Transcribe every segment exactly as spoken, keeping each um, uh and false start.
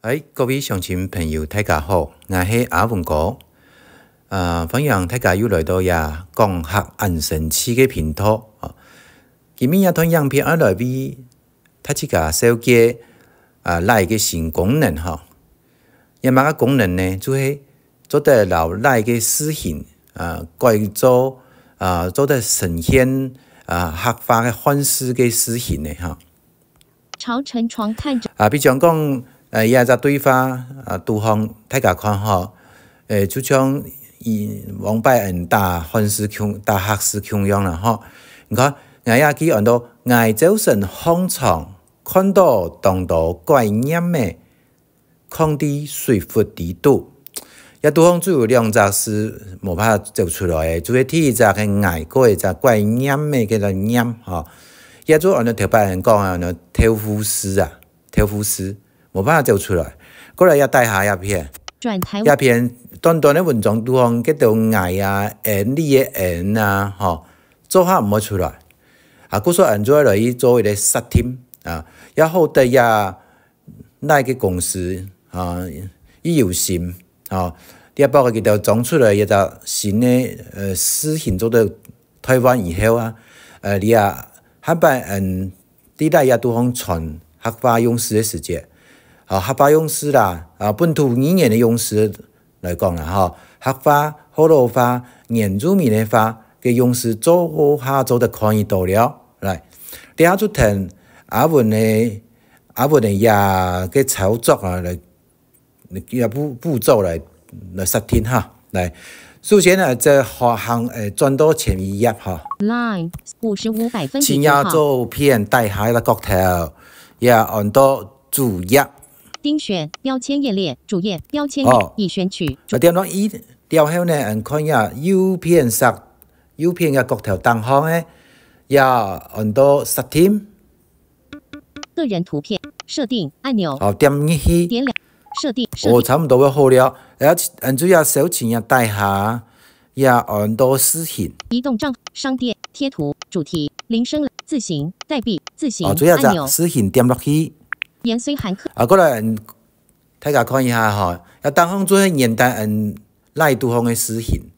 哎，各位鄉親朋友，大家好，𠊎係阿文哥。啊，歡迎大家又來到這講客恁生趣个頻道。啊，今晡日這段影片愛來為大自家紹介，啊，LINE个新功能吼。這麼个功能呢？就係做得摎LINE个字形，啊，改做，啊，做得呈現，啊，客話个漢字个字形呢，吼。 朝陳床看著。啊，比將講，呃，這隻對話，啊，堵項大家看吼，呃，就像以往擺恁打漢字共，打客字共樣啦吼。你看，𠊎這句安到，𠊎朝晨䟘床，看著當多怪念仔，囥在睡窟裡肚。這堵項就有兩隻字無辦法走出來个，就係第一隻个𠊎，過一隻怪念仔个念吼。這就安到頭擺人講啊，安到豆腐字啊。 豆腐字，無辦法走出來。過來這底下這片，轉台這片短短个文章堵項，該兜𠊎啊、恩俚个恩啊，吼，做下毋會出來。啊，故所恁樣來去做一個設定啊，也好得這LINE个公司啊，佢有心啊，這擺佢兜裝出來一隻新个，呃，字形做得 台灣以後啊，呃，你啊，下擺，嗯，在LINE這堵項傳客話用字个時節，啊，客話用字啦，啊，本土語言个用字來講啦，吼，客話、學老話、原住民个話个用字做下做得看得著了。來，這下就跈阿文个，阿文个這个操作啊，來 這步，步驟來，來設定哈。來，首先呢，這下行，呃，轉到前一頁哈。LINE五十五百分比前一頁，號。左片底下个角頭，也安到主頁。釘選標籤頁列，主頁標籤頁，哦。已選取。啊，點落去了後呢，𠊎看一下右片色，右片个角頭頂項个，也安到設定。 個人圖片設定按鈕。好，點入去。點兩，設定，設定。哦，差不多會好了。然後，嗯，主要搜尋一下底下，也安到字形。移動帳、商店、貼圖、主題、鈴聲、字形、代幣、字形、哦，主要在按鈕。字形點落去。延綏還可。啊，過來，嗯，大家看一下哈，這頂項就係原單，嗯，LINE堵項个字形。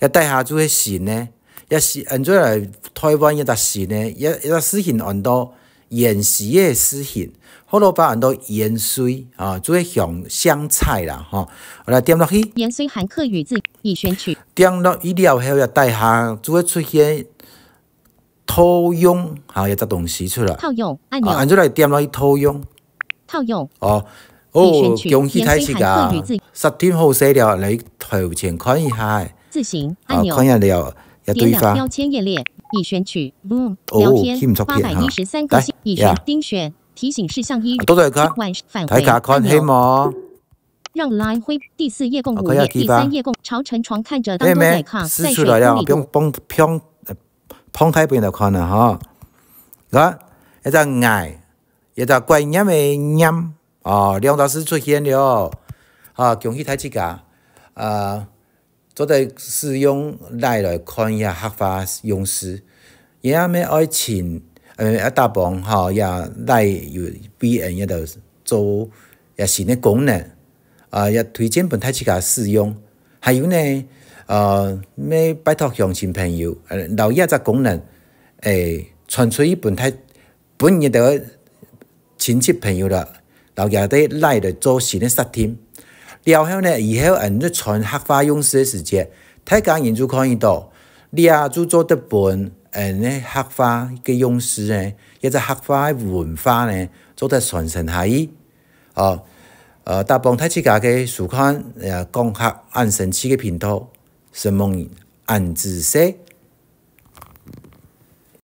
這底下就係新个，這新，嗯，做來台灣一隻新个，這，這字形安到芫荽个字形，學老話安到芫荽啊，就係香，香菜啦，吼。好，來點落去。芫荽還可語字，已選取。點落去了後，這底下就會出現 套用，哈，一隻東西出來。套用按鈕。啊，恁樣來點落去套用。套用。哦，哦，已選取恭喜大自家，芫荽還客語字。設定好勢了，來頭前看一下。字形按鈕。啊，看一下了，也對吧？點亮標籤頁列，已選取。Boom，哦，聊天，去毋著片哈。八百一十三個，來，已選，呀。釘選，提醒事項一。啊，倒轉看，晚，返回，大家看，按鈕。係無？讓LINE灰，第四頁共五頁，啊，可以啊，第三頁共，朝陳床看著當多在看，在水庫裡。係無？寫出來了，毋用，毋用，呃， 放大分你看啊，吼。啊，一隻𠊎，一隻觀念个念，哦，兩隻字出現了，啊，恭喜大自家，啊，做得使用LINE來看一下客話用字。也毋愛請，呃，啊，打幫，吼，也LINE有V N也就做也新个功能，啊，也推薦分大自家使用。還有呢，呃，愛拜託鄉親朋友，呃，摎這隻功能，誒，傳出去分大，分你兜親戚朋友啦，摎佢兜LINE來做新个設定。了後呢，以後𠊎兜傳客話用字个時節，大家人就看得著，這就做得分𠊎兜客話个用字呢，或者客話个文化呢，做得傳承下去。 哦，呃，打幫大自家个收看，呃，講客恁生趣个頻道，承蒙恁仔細，